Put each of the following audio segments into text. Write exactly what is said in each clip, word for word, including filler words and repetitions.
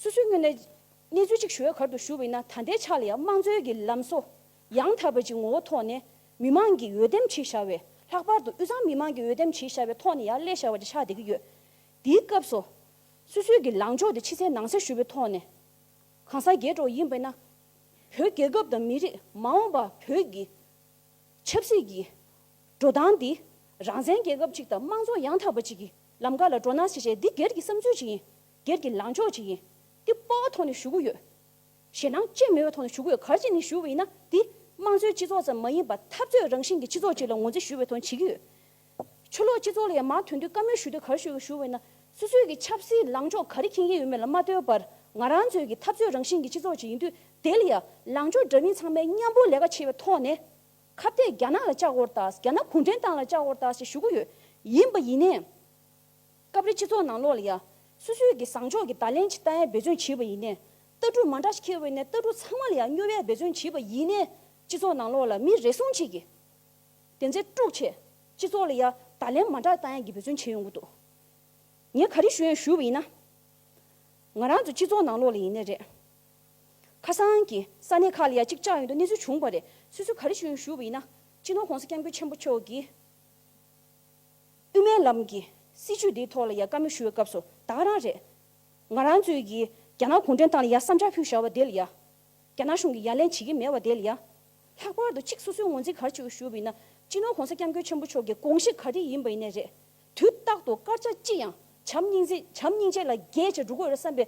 སོ་སོའི་ངོས་ནས་གནས་ཚུལ་གཅིག་ཞུ་ཡ་ག་རེ་འདུག་ཞུ་བ་ཡིན་ན། ད་ལྟའི་ཆ་ལ་ཡང་དམངས་གཙོའི་གི་ལམ་བཟོ་ཡང་དག་པ་ཅིག་ངོ་བོ་ཐོག་ནས་མི་མང་གིས་འོས་འདེམས་བྱས་བཞག་པའི། ལྷག་པར་དུ་དབུས་གཙང་མི་མང་གིས་འོས་འདེམས་བྱས་བཞག་པའི་ཐོག་ནས་ཡར་སླེབས་བཞག་པ་དེ་ཆགས་བསྡད་ཀྱི་ཡོད། དེའི་སྐབས་སུ་སོ་སོའི་གི་ལངས་ཕྱོགས་དེ་ཕྱི་གསལ་ནང་གསལ་ཞུ་བའི་ཐོག་ནས། གང་ཟག་སྒེར་འདྲ་བོ་ཡིན་པ་ཡིན་ན། བོད་རྒྱལ་ཁབ་དང་མི་རིགས། མ་འོངས་པ་བོད་ཀྱི་ཆབ་སྲིད་ཀྱི་འགྲོ་སྟངས་འདི་རང་བཙན་རྒྱལ་ཁབ་ཅིག་དང་དམངས་གཙོ་ཡང་དག་པ་ཅིག་གི་ལམ་ཁ་ལ་འགྲོ་ན་ཞེས་བྱས། འདི་སྒེར་གྱི་བསམ་ཚུལ་ཅིག་ཡིན། སྒེར་གྱི་ལངས་ཕྱོགས་ཅིག་ཡིན། འདི་སྤོབས་པ་ཐོག་ནས་ཞུ་གི་ཡོད། ཞེད་སྣང་ཅི་མེད་པའི་ཐོག་ནས་ཞུ་གི་ཡོད། ག་རེ་བྱས་ནས་ཞུ་བ་ཡིན་ན། འདི་དམངས་གཙོའི་སྤྱི་ཚོགས་ཙམ་མ་ཡིན་པར་འཐབ་རྩོད་རང་བཞིན་གྱི་སྤྱི་ཚོགས་ཅིག་ལ་ངོས་འཛིན་ཞུ་བའི་ཐོག་ནས་བྱེད་ཀྱི་ཡོད། ཕྱི་ལོགས་སྤྱི་ཚོགས་ལ་ཡང་མར་ཐོན་དུས་བཀའ་མོལ་ཞུ་དུས་ག་རེ་ཞུ་གི་ཞུ་བ་ཡིན་ན། སོ་སོའི་གི་ཆབ་སྲིད་ལངས་ཕྱོགས་ག་རེ་འཁྱེར་གྱི་ཡོད་མེད་ལ་མ་ལྟོས་པར། ང་རང་ཚོའི་གི་འཐབ་རྩོད་རང་བཞིན་གྱི་སྤྱི་ཚོགས་ཅིག་ཡིན་དུས། དེ་ལ་ཡང་ལངས་ཕྱོགས་འདྲ་མིན་ཚང་མས་མཉམ་པོ་ལས་ཀ་བྱེད་པའི་ཐོག་ནས། ཁ་གཏད་རྒྱ་ནག་ལ་བཅག་དགོས་རེད་ད། རྒྱ་ནག་གུང་ཁྲན་ཏང་ལ་བཅག་དགོས་རེད་ད་ཞེས་ཞུ་གི་ཡོད། ཡིན་པ་ཡིན་ནའི། སྐབས་རེ་སྤྱི་ཚོགས་ནང་ལོགས་ལ་ཡ། སོ་སོའི་གི་བཟང་ཕྱོགས་ཀྱི་བརྡ་ལན་ཅིག་བཏང་ཡའི་འབད་བརྩོན་བྱས་པ་ཡིན་ནའི། ལྟ་གྲུབ་མ་འདྲ་ཞིག་འཁྱེར་བ་ཡིན་ནའི། ལྟ་གྲུབ་ཚང་མ་ལ་ཡ་སྙོབ་ཡའི་འབད་བརྩོན་བྱས་པ་ཡིན་ནའི། སྤྱི་ཚོགས་ནང་ལོགས་ལ་མི་རེ་ཟུང་ཅིག་གིས་དེ་ཚོ་དཀྲུགས་བྱས། སྤྱི་ཚོགས་ལ་ཡ་བརྡ་ལན་མ་འདྲ་བཏང་ཡ་གི་འབད་བརྩོན་བྱས་ཡོང་གི་འདུག། ངས་ག་རེ་ཞུ་ཡིན་ཞུ་བ་ཡིན་ན། ང་རང་ཚོ་སྤྱི་ཚོགས་ནང་ལོགས་ལ་ཡིན་ནའི་རེད། ཁ་སང་གི་ས་གནས་ཁག་ལ་ཡ་གཅིག་བཅར་ཡོང་དུས་གནས་ཚུལ་བྱུང་བ་རེད། སོ་སོས་ག་རེ་ཞུ་ཡིན་ཞུ་བ་ཡིན་ན། སྤྱི་ནོར་༸གོང་ས་༸སྐྱབས་མགོན་ཆེན་པོ་མཆོག་གིས་དབུ་མའི་ལམ་གྱི་སྲིད་བྱུས་འདིའི་ཐོག་ལ་ཡ་བཀའ་མོལ་ཞུ་བའི་སྐབས་སུ། ད་ག་རང་རེད། ང་རང་ཚོའི་གི་རྒྱ་ནག་གུང་ཁྲན་ཏང་ལ་ཡ་བསམ་འཆར་ཕུལ་བཞག་པ་དེ་ལ་ཡ། རྒྱ་ནག་གཞུང་གིས་ཡ་ལན་བྱེད་ཀྱི་མེད་པ་དེ་ལ་ཡ། ལྷག་པར་དུ་གཅིག་སོ་སོའི་ངོས་འཛིན་ག་རེ་བྱེད་དགོས་ཞུ་བ་ཡིན་ན། སྤྱི་ནོར་༸གོང་ས་༸སྐྱབས་མགོན་ཆེན་པོ་མཆོག་གི་དགོངས་གཞི་ག་རེ་ཡིན་པ་ཡིན་ནའི་རེད། དུས་རྟག་ཏུ་སྐར་ཆ་གཅིག་ཡང་བྱམས་སྙིང་རྗེ། བྱམས་སྙིང་རྗེ་ལ་རྒྱལ་བྱས་འགྲོ་དགོས་རེད་བསམ་པའི་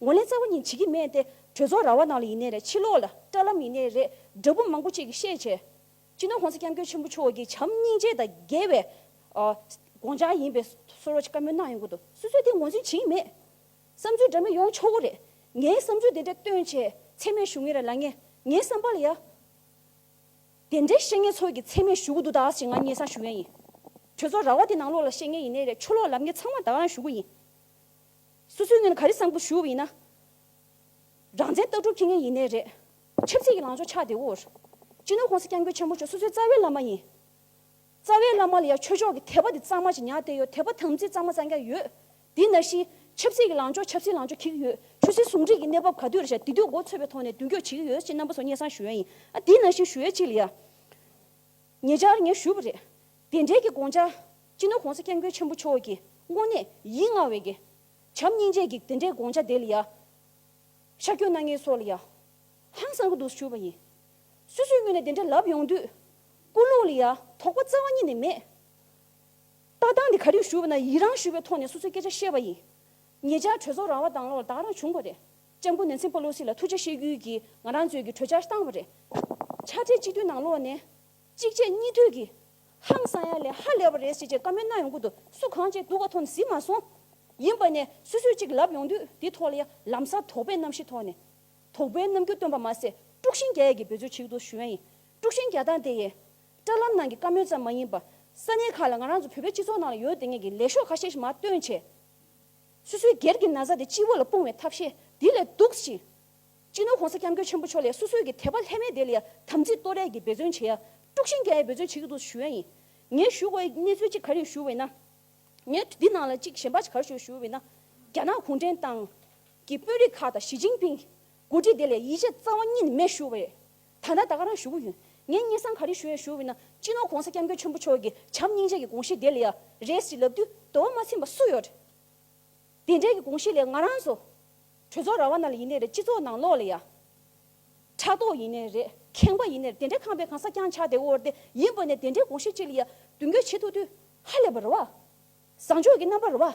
ངོས་ལེན་རྩ་བ་ཉིད་བྱེད་ཀྱི་མེད་དེ། གྲོས་ཚོགས་ར་བ་ནང་ལ་ཡིན་ནའི་རེད། ཕྱི་ལོགས་ལ་དྲ་ལམ་ཡིན་ནའི་རེད། འདྲ་པོ་མང་པོ་ཅིག་གིས་བཤད་བྱས། སྤྱི་ནོར་༸གོང་ས་༸སྐྱབས་མགོན་ཆེན་པོ་མཆོག་གི་བྱམས་སྙིང་རྗེ་དང་འགལ་བའི་ཨ་དགོངས་འཆར་ཡིན་པའི་བཟོ་འདྲ་ཅིག་བཀའ་མོལ་གནང་ཡོང་གི་འདུག། སོ་སོས་དེ་ངོས་འཛིན་བྱེད་ཀྱི་མེད། བསམ་ཚུལ་འདྲ་མིན་ཡོང་ཆོག་གི་རེད། ངའི་བསམ་ཚུལ་དེ་འདྲ་བཏོན་བྱས་མཚན་སྨད་ཞུ་མཁན་རེད་ལབ་མཁན། ངའི་བསམ་པ་ལ་ཡ། དེ་འདྲའི་བཤད་མཁན་ཚོ་གིས་མཚན་སྨད་ཞུ་གི་འདུག་ད་ཞེས་ང་སྙན་སེང་ཞུ་ཡ་ཡིན། གྲོས་ཚོགས་ར་བ་དེ་ནང་ལོགས་ལ་བཤད་མཁན་ཡིན་ནའི་རེད། ཕྱི་ལོགས་ལབ་མཁན་ཚང་མ་ད་ག་རང་ཞུ་གི་ཡིན། སོ་སོའི་ངོས་ནས་ག་རེ་བསམ་གི་ཞུ་བ་ཡིན་ན། རང་བཙན་ལྟ་གྲུབ་འཁྱེར་མཁན་ཡིན་ནའི་རེད། ཆབ་སྲིད་ཀྱི་ལངས་ཕྱོགས་ཆགས་བསྡད་ཡོད། སྤྱི་ནོར་༸གོང་ས་༸སྐྱབས་མགོན་ཆེན་པོ་མཆོག་སོ་སོའི་རྩ་བའི་བླ་མ་ཡིན། རྩ་བའི་བླ་མ་ལ་ཡང་ཆོས་ཕྱོགས་ཀྱི་དད་པ་དེ་གཙང་མ་ཞིག་ཉར་བསྡད་ཡོད། དད་པ་དམ་ཚིག་གཙང་མ་གཙང་རྐྱང་ཡོད། དེ་ནང་བཞིན་ཆབ་སྲིད་ཀྱི་ལངས་ཕྱོགས། ཆབ་སྲིད་ལངས་ཕྱོགས་འཁྱེར་གྱི་ཡོད། ཆོས་སྲིད་ཟུང་འབྲེལ་གྱི་གནས་བབ་ག་དུས་རེད་ཤག། དེ་དུས་མགོ་ཚོད་པའི་ཐོག་ནས་མདུན་སྐྱོད་བྱེད་ཀྱི་ཡོད་ཅེས་རྣམ་པ་ཚོར་སྙན་སེང་ཞུ་ཡ་ཡིན། ཨ། དེ་ནང་བཞིན་ཞུ་ཡ་གཅིག་ལ་ཡ། ཉེ་ཆར་ངས་ཞུས་པ་རེད། དེ་འབྲེལ་གྱི་དགོངས་འཆར་སྤྱི་ནོར་༸གོང་ས་༸སྐྱབས་མགོན་ཆེན་པོ་མཆོག་གིས་དངོས་གནས་ཡིད་མངའ་བའི་གི་བྱམས་སྙིང་རྗེ་གི་དེ་འདྲའི་དགོངས་འཆར་དེ་ལ་ཡ། ཤར་བསྐྱོད་གནང་མཁན་ཚོ་ལ་ཡ། ཧང་སང་གི་འདུག་ཞུས་པ་ཡིན། སོ་སོའི་ངོས་ནས་དེ་འདྲ་ལབ་ཡོང་དུས། ཀུན་སློང་ལ་ཡ་དོགས་པ་རྩ་བ་ཉིད་ནས་མེད། ལྟ་སྟངས་འདི་ག་རེ་ཞུས་པ་ན། ཡི་རང་ཞུས་པའི་ཐོག་ནས་སོ་སོའི་སྐད་ཆ་བཤད་པ་ཡིན། ཉེ་ཆར་གྲོས་ཚོགས་ར་བ་དང་ལོག་ལ་ད་རང་བྱུང་བ་རེད། ལྕམ་སྐུ་ནན་སི་པེ་ལོ་སི་ལ་ཐུགས་རྗེ་ཆེ་ཞུ་རྒྱུ་གི་ང་རང་ཚོའི་གི་གྲོས་འཆར་བཏང་བ་རེད། ཕྱག་སྦྲེལ་སྤྱི་འཐུས་ནང་ལོགས་ནས་གཅིག་རྗེས་གཉིས་མཐུད་ཀྱིས་ཧང་སང་ཡ་ལས་ཧ་ལས་པ་རེད་ཟེར་བྱས་བཀའ་མོལ་གནང་ཡོང་གི་འདུག། སུ་གང་བྱས་སྡུག་ག་ཐོག་ནས་གཟིགས་མ་སོང་། ཡིན་པ་ནས་སོ་སོས་གཅིག་ལབ་ཡོང་དུས། དེ་ཐོག་ལ་ཡ་ལམ་སང་དོགས་པའི་རྣམ་ཤེས་ཐོག་ནས། དོགས་པའི་རྣམ་འགྱུར་སྟོན་པ་མ་ཟད། དཀྲུག་ཤིང་རྒྱག་ཡས་ཀྱི་འབད་རྩོལ་བྱེད་ཀྱི་འདུག་ཞུ་ཡ་ཡིན། དཀྲུག་ཤིང་རྒྱག་སྟངས་དེ་ཡིས། དྲ་ལམ་ནང་གི་བཀའ་མོལ་ཙམ་མ་ཡིན་པར། ས་གནས་ཁག་ལ་ང་རང་ཚོ་བོད་པའི་སྤྱི་ཚོགས་ནང་ལ་ཡོད་བསྡད་མཁན་གྱི་ལས་ཤོག་ཁ་ཤས་ཤིག་མར་བཏོན་བྱས། སོ་སོའི་སྒེར་གྱི་ན་ཚ་དེ་སྤྱི་བོ་ལ་སྤུངས་པའི་ཐབས་ཤེས་དེ་ལས་སྡུག་ཅིང་། སྤྱི་ནོར་༸གོང་ས་༸སྐྱབས་མགོན་ཆེན་པོ་མཆོག་ལ་སོ་སོའི་གི་དད་པ་ལྷད་མེད་དེ་ལ་ཡ་དམ་ཚིག་གཏོར་ཡས་ཀྱི་འབད་བརྩོན་བྱེད་ཡ། དཀྲུག་ཤིང་རྒྱག་ཡའི་འབད་བརྩོན་བྱེད་ཀྱི་འདུག་ཞུ་ཡ་ཡིན། ངས་ཞུ་དགོས་ཡའི་གནས་ཚུལ་གཅིག་ག་རེ་ཡིན་ཞུ་བ་ཡིན་ན། ངས་འདི་ནང་ལ་གཅིག་གཞན་པ་ཞིག་ག་རེ་ཞུ་ཞུ་བ་ཡིན་ན། རྒྱ་ནག་གུང་ཁྲན་ཏང་གི་དཔོན་རིགས་ཁག་དང་ཞི་ཅིན་ཕིང་འགོ་ཁྲིད་དེ་ལ་ཡིད་ཆེས་རྩ་བ་ཉིད་ནས་མེད་ཞུ་བ་རེད། ད་ལྟ་ད་ག་རང་ཞུ་གི་ཡོད། ངས་སྙན་སེང་ག་རེ་ཞུ་ཡ་ཞུ་བ་ཡིན་ན། སྤྱི་ནོར་༸གོང་ས་༸སྐྱབས་མགོན་ཆེན་པོ་མཆོག་གི་བྱམས་སྙིང་རྗེ་གི་དགོངས་གཞི་དེ་ལ་ཡ་རེད་ཟེར་ལབ་དུས་དོ་བ་མ་ཟིན་པ་སུ་ཡོད་རེད། དེ་འདྲའི་གི་དགོངས་གཞི་ལས་ང་རང་ཚོ་གྲོས་ཚོགས་ར་བ་ནང་ལ་ཡིན་ནའི་རེད། སྤྱི་ཚོགས་ནང་ལོགས་ལ་ཡ། ཕྲག་དོག་ཡིན་ནའི་རེད། ཁེངས་པ་ཡིན་ནའི་རེད། དེ་འདྲའི་ཁེངས་པའི་གང་ཟག་རྐྱང་ཆགས་བསྡད་ཡོད་རེད་དེ། ཡིན་པ་ནས་དེ་འདྲའི་དགོངས་གཞི་གཅིག་ལ་ཡ་མདུན་སྐྱོད་བྱེད་ཐུབ་དུས་ཧ་ལས་པ་རེད་བ། བཟང་ཕྱོགས་ཀྱི་རྣམ་པ་རེད་བ།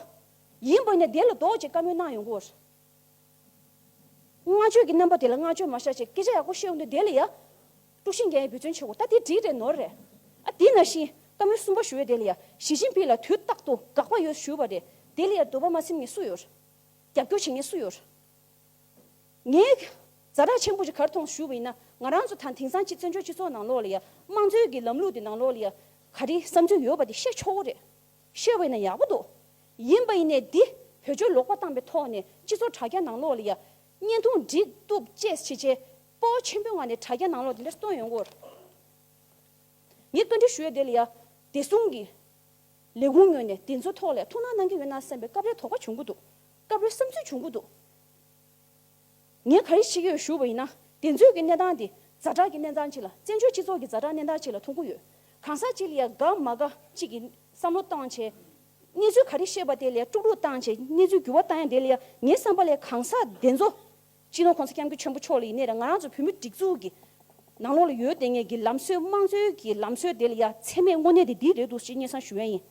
ཡིན་པ་ནས་དེ་ལ་ལྡོག་ཅིག་བཀའ་མོལ་གནང་ཡོང་གི་ཡོད་རེད། བསྔགས་བརྗོད་ཀྱི་རྣམ་པ་དེ་ལ་བསྔགས་བརྗོད་མ་བཞག་ཅིག་སྐད་ཆ་ཡག་པོ་བཤད་ཡོང་དུས་དེ་ལ་ཡ། དཀྲུག་ཤིང་རྒྱག་ཡའི་འབད་བརྩོན་བྱེད་དགོས། ད་དེ་འགྲིག་རེད་ནོར་རེད། ཨ། དེ་ནང་བཞིན་བཀའ་མོལ་གསུམ་པ་ཞུ་ཡས་དེ་ལ་ཡ། ཞི་ཅིན་ཕིང་ལ་དུས་རྟག་ཏུ་དགག་པ་ཡོད་ཞུས་པ་རེད། དེ་ལ་ཡ་འདོད་པ་མ་ཚིམ་མཁན་སུ་ཡོད་རེད། རྒྱབ་སྐྱོར་བྱེད་མཁན་སུ་ཡོད་རེད། ངས་ཛ་དྲག་ཆེན་པོ་ཞིག་ག་རེ་མཐོང་ཞུས་པ་ཡིན་ན། ང་རང་ཚོ་ད་དེང་སང་སྤྱི་བཙན་བྱོལ་སྤྱི་ཚོགས་ནང་ལོགས་ལ་ཡ། དམངས་གཙོའི་གི་ལམ་ལུགས་དེ་ནང་ལོགས་ལ་ཡ། ག་རེ་བསམ་ཚུལ་ཡོད་པ་དེ་བཤད་ཆོག་གི་རེད། བཤད་པ་ཡིན་ན་ཡག་པོ་འདུག། ཡིན་པ་ཡིན་ནའི་འདི་བེད་སྤྱོད་ལོག་པ་བཏང་པའི་ཐོག་ནས་སྤྱི་ཚོགས་དྲ་རྒྱ་ནང་ལོགས་ལ་ཡ། བརྙན་ཐུང་སྒྲིག་གཏུབ་བཅས་བྱས་བྱས། སྤོབས་པ་ཆེན་པོའི་ངང་ནས་དྲ་རྒྱ་ནང་ལོགས་དེ་འདྲ་སྟོན་ཡོང་གི་ཡོད་རེད། ངས་བཀའ་འདྲི་ཞུ་ཡ་དེ་ལ་ཡ། བདེ་སྲུང་གི་ལས་ཁུངས་ངོས་ནས་དེ་ཚོའི་ཐོག་ལ་ཐུགས་སྣང་གནང་གི་ཡོད་ན་བསམ་པའི་སྐབས་རེ་དོགས་པ་བྱུང་གི་འདུག། སྐབས་རེ་བསམ་ཚུལ་བྱུང་གི་འདུག། ངས་ག་རེ་བཤད་ཀྱི་ཡོད་ཞུ་བ་ཡིན་ན། དེ་ཚོའི་གི་གནས་སྟངས་དེ་ཛ་དྲག་གི་གནས་སྟངས་ཅིག་ལ། བཙན་བྱོལ་སྤྱི་ཚོགས་ཀྱི་ཛ་དྲག་གནས་སྟངས་ཅིག་ལ་མཐོང་གི་ཡོད། གང་ཟག་ཅིག་ལ་ཡ་དགའ་མ་དགའ་ཅིག་གི་བསམ་བློ་བཏང་བྱས། གནས་ཚུལ་ག་རེ་བཤད་པ་དེ་ལ་ཡ་དཀྲུག་དཀྲུག་བཏང་བྱས། གནས་ཚུལ་འགྱུར་བ་བཏང་ཡ་དེ་ལ་ཡ། ངའི་བསམ་པ་ལ་ཡ་གང་ཟག་དེ་ཚོ། སྤྱི་ནོར་༸གོང་ས་༸སྐྱབས་མགོན་ཆེན་པོ་མཆོག་ལ་ཡིན་ནའི་རེད། ང་རང་ཚོ་བོད་མི་སྒྲིག་འཛུགས་ཀྱི་ནང་ལོགས་ལ་ཡོད་བསྡད་མཁན་གྱི་ལམ་སྲོལ། དམངས་གཙོའི་གི་ལམ་སྲོལ་དེ་ལ་ཡ་མཚན་སྨད་དངོས་གནས་དེ་འདི་རེད་འདུག་ཅེས་སྙན་སེང་ཞུ་ཡ་ཡིན།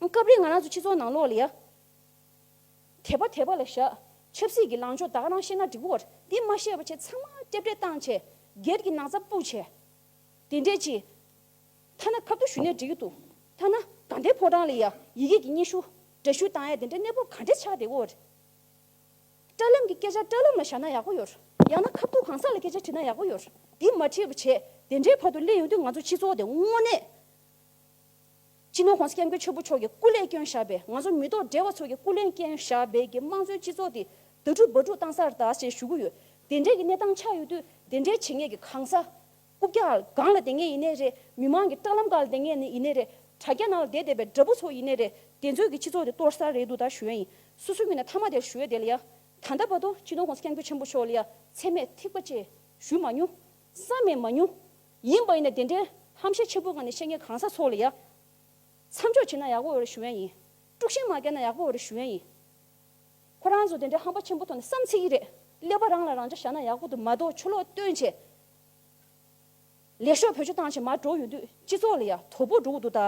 སྐབས་རེ་ང་རང་ཚོ་སྤྱི་ཚོགས་ནང་ལོགས་ལ་ཡ། དད་པ་དད་པ་ལ་བཞག་ཆབ་སྲིད་ཀྱི་ལངས་ཕྱོགས་ད་ག་རང་བཤད་ན་འགྲིག་གི་ཡོད་རེད། འདི་མ་བཤད་པ་བྱས་ཚང་མ་ལྟེབ་སྒྲིག་བཏང་བྱས། སྒེར་གྱི་ན་ཚ་སྤུབས་བྱས། དེ་འདྲས་ཅིག་ཐ་ན་ཁ་བསྡུ་ཞུས་ནའི་འགྲིག་གི་འདུག་ཐ་ན་དགའ་ལྡན་ཕོ་བྲང་ལ་ཡ་ཡི་གེ་གི་སྙན་ཞུ་འདྲ་ཞུ་བཏང་ཡ་དེ་འདྲའི་གནས་བབ་ག་འདྲས་ཆགས་བསྡད་ཡོད་རེད། བཀྲ་ལམ་གྱི་སྐད་ཆ་བཀྲ་ལམ་ལ་བཞག་ན་ཡག་པོ་ཡོད་རེད། ཡང་ན་ཁ་བསྡུ་གང་ཟག་ལ་སྐད་ཆ་དྲིས་ན་ཡག་པོ་ཡོད་རེད། འདི་མ་དྲིས་པ་བྱས་དེ་འདྲའི་བར་དུ་སླེབས་ཡོང་དུས་ང་ཚོ་སྤྱི་ཚོགས་དེ་དངོས་གནས། སྤྱི་ནོར་༸གོང་ས་༸སྐྱབས་མགོན་ཆེན་པོ་མཆོག་གིས་སྐུ་ལས་བསྐྱོན་བཞག་པའི། ང་ཚོ་མི་ཐོག་བགྲེས་པ་ཚོ་གིས་སྐུ་ལས་བསྐྱོན་བཞག་པའི་གི་དམངས་གཙོའི་སྤྱི་ཚོགས་དེ་ད་དུ་བ་དྲུག་བཏང་ས་རེད་ད་ཞེས་ཞུ་གི་ཡོད། དེ་འདྲའི་གི་གནས་སྟངས་ཆགས་ཡོད་དུས། དེ་འདྲའི་བྱེད་མཁན་གྱི་གང་ཟག་རྐུབ་བཀྱག་སྒང་ལ་བསྡད་མཁན་ཡིན་ནའི་རེད། མི་མང་གི་བཀྲ་ལམ་སྒང་ལ་བསྡད་མཁན་ཡིན་ནའི་རེད། དྲ་རྒྱ་ནང་ལ་བསྡད་བསྡད་པའི་དྲ་འབུ་ཚོ་ཡིན་ནའི་རེད། དེ་ཚོའི་གི་སྤྱི་ཚོགས་དེ་གཏོར་ས་རེད་འདུག་ད་ཞུ་ཡ་ཡིན། སོ་སོའི་ངོས་ནས་མཐའ་མ་དེར་ཞུ་ཡ་དེ་ལ་ཡ། ད་ལྟ་བར་དུ་སྤྱི་ནོར་༸གོང་ས་༸སྐྱབས་མགོན་ཆེན་པོ་མཆོག་ལ་ཡ་མཚན་སྨད་ཐིགས་པ་ཅིག་ཞུས་མ་མྱོང་། བསམ་ཡང་མ་མྱོང་། ཡིན་པ་ཡིན་ན་དེ་འདྲའི་ཧམ་བཤད་ཆེན་པོ་སྒང་ནས་བཤད་མཁན་གང་ཟག་ཚོ་ལ་ཡ། མཚམས་འཇོག་བྱས་ན་ཡག་པོ་ཡོད་རེད་ཞུ་ཡ་ཡིན། དཀྲུག་ཤིང་མ་བརྒྱབ་ན་ཡག་པོ་ཡོད་རེད་ཞུ་ཡ་ཡིན། ཁོ་རང་ཚོ་དེ་འདྲའི་ཧམ་པ་ཆེན་པོ་ཐོག་ནས་བསམ་ཚིག་གི་རེད། ཀླད་པ་རང་ལ་རང་ཆ་བཞག་ན་ཡག་པོ་འདུག་མ་གཏོགས་ཕྱི་ལོགས་སྟོན་བྱས། ལས་ཤོག་བེད་སྤྱོད་བཏང་བྱས་མར་འགྲོ་ཡོང་དུས་སྤྱི་ཚོགས་ལ་ཡ་དོ་ཕོག་འགྲོ་གི་འདུག་ད་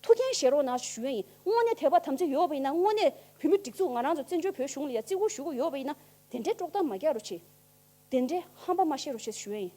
ཐུགས་འགན་བཞེས་རོགས་གནང་ཞུ་ཡ་ཡིན། དངོས་གནས་དད་པ་དམ་ཚིག་ཡོད་པ་ཡིན་ན། དངོས་གནས་བོད་མི་སྒྲིག་འཛུགས་ང་རང་ཚོ་བཙན་བྱོལ་བོད་གཞུང་ལ་ཡ་བརྩི་བཀུར་ཞུ་གི་ཡོད་པ་ཡིན་ན། དེ་འདྲའི་དཀྲོག་གཏམ་མ་རྒྱག་རོགས་བྱེད། དེ་འདྲའི་ཧམ་པ་མ་བཤད་རོགས་བྱེད་ཞུ་ཡ་ཡིན།